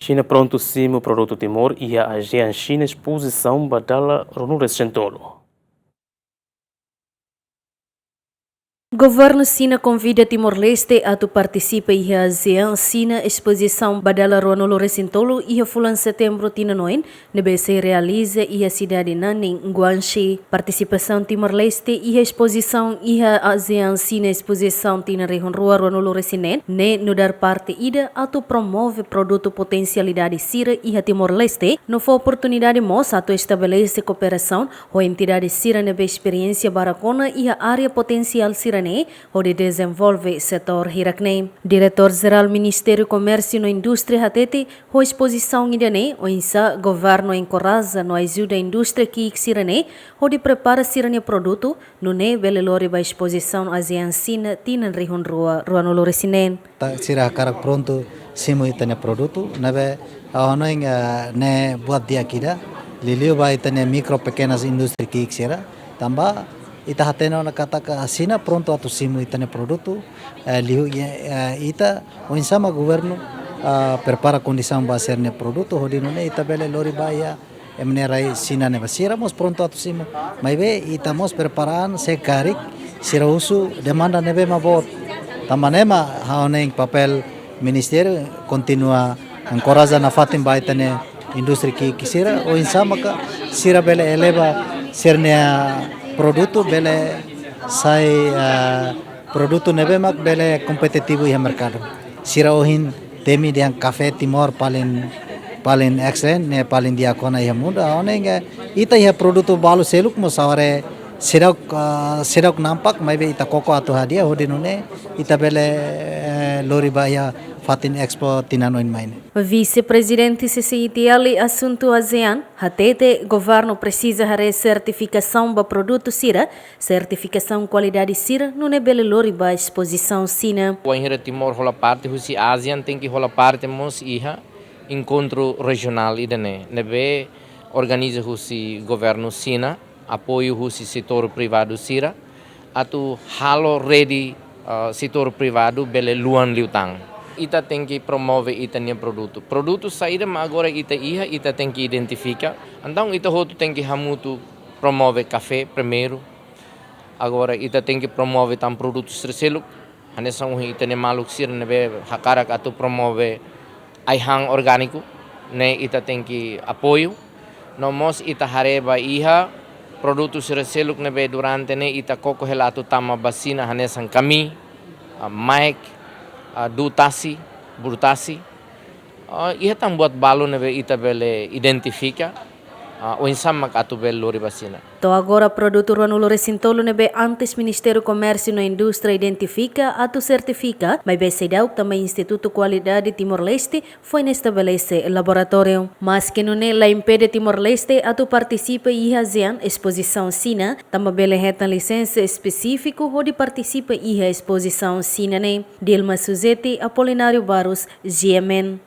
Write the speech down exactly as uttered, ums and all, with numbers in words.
Xina prontu simu produtu Timor iha ASEAN Xina espozisaun ba dala ruanulu-resin-tolu. Governu Xina konvida Timor-Leste atu partisipa iha ASEAN Xina espozisaun ba dala ruanulu-resin-tolu iha fulan Setembru tinan oin, ne'ebé sei realiza iha sidade Nanning, Guangxi. Partisipasaun Timor-Leste iha espozisaun iha ASEAN Xina espozisaun tinan rihun rua ruanulu-resin-neen ne'e nu'udar parte ida atu promove produtu potensialidade sira iha Timor-Leste, no fó oportunidade mós atu estabelese kooperasaun ho entidade sira ne'ebé esperiénsia barak ona iha área potensiál sira-ne'e hodi dezenvolve setór hirak-ne'e. Diretór Jerál Ministériu Komérsiu no Indústria hatete, ho espozisaun ida-ne'e, oinsá governu enkoraja no ajuda indústria ki'ik sira-ne'e hodi prepara sira-nia produtu, nune'e bele lori ba espozisaun ASEAN Xina tinan rihun rua ruanulu-resin-neen. Ta sira hakarak prontu simu ita-nia produtu, ne'ebé ha'u hanoin, eh, ne'e buat di'ak ida, liuliu ba ita-nia mikro pekenas indústria ki'ik sira, tanba ita hatene ona katak Xina prontu atu simu ita-nia produtu, eh, liu, eh, ita oinsá mak governu, ah, prepara kondisaun ba sira-nia produtu, hodi nune'e ita bele lori ba iha ema nia rai Xina ne'ebá. Sira mós prontu atu simu. Maibé ita mós prepara an se karik sira husu demanda ne'ebé mak boot. Tanba ne'e mak ha'u hanoin papél ministériu kontinua enkoraja nafatin ba ita-nia indústria ki'ik sira, oinsá maka sira bele eleva sira-nia produtu bele sai, ah, produtu ne'ebé mak bele kompetitivu iha merkadu. Sira ohin temi dehan kafé Timor paling, paling excellent, ne'e paling di'ak ona iha mundu. Ha'u hanoin ita iha produtu balu seluk mós agora seidauk, ah, seidauk nampak, maibé ita koko atu hadi'a hodi nune'e ita bele, eh, lori ba iha fatin Expo tinan oin mai ne'e. Vise-Prezidente C C I T L Asuntu ASEAN hatete governu presiza haree sertifikasaun ba produtu sira, sertifikasaun kualidade sira, nune'e bele lori ba espozisaun Xina. Wainhira Timor hola parte husi ASEAN, tenke hola parte mós iha enkontru rejionál ida-ne'e, ne'ebé organiza husi governu Xina, apoiu husi setór privadu sira, atu halo rede, ah, setór privadu bele luan liután. Ita tenke promove ita-nia produtu. Produtu saida mak agora ita iha, ita tenke identifika. Entaun ita hotu tenke hamutuk promove kafé primeiru. Agora ita tenke promove tan produtu sira seluk. Hanesan ohin ita-nia maluk sira ne'ebé hakarak atu promove ai-han orgániku, ne'e ita tenke apoiu. No mós ita haree ba iha produtu sira seluk ne'ebé durante ne'e ita koko hela atu tama ba Xina, hanesan kami, ah, maek, ah, du'u tasi, buru tasi. Ah, iha tan buat balu ne'ebé ita bele identifika, ah, oinsá mak atu bele lori ba Xina. To'o agora produtu ruanulu-resin-tolu ne'ebé antes Ministériu Komérsiu no Indústria identifika atu sertifika, maibé seidauk tanba Institutu Kualidade Timor-Leste foin estabelese laboratóriu. Maske nune'e la impede Timor-Leste atu partisipa iha ASEAN espozisaun Xina, tanba bele hetan lisensa espesífiku hodi partisipa iha espozisaun Xina ne'e. Dilma Suzeti, Apolinário Barros, G M N.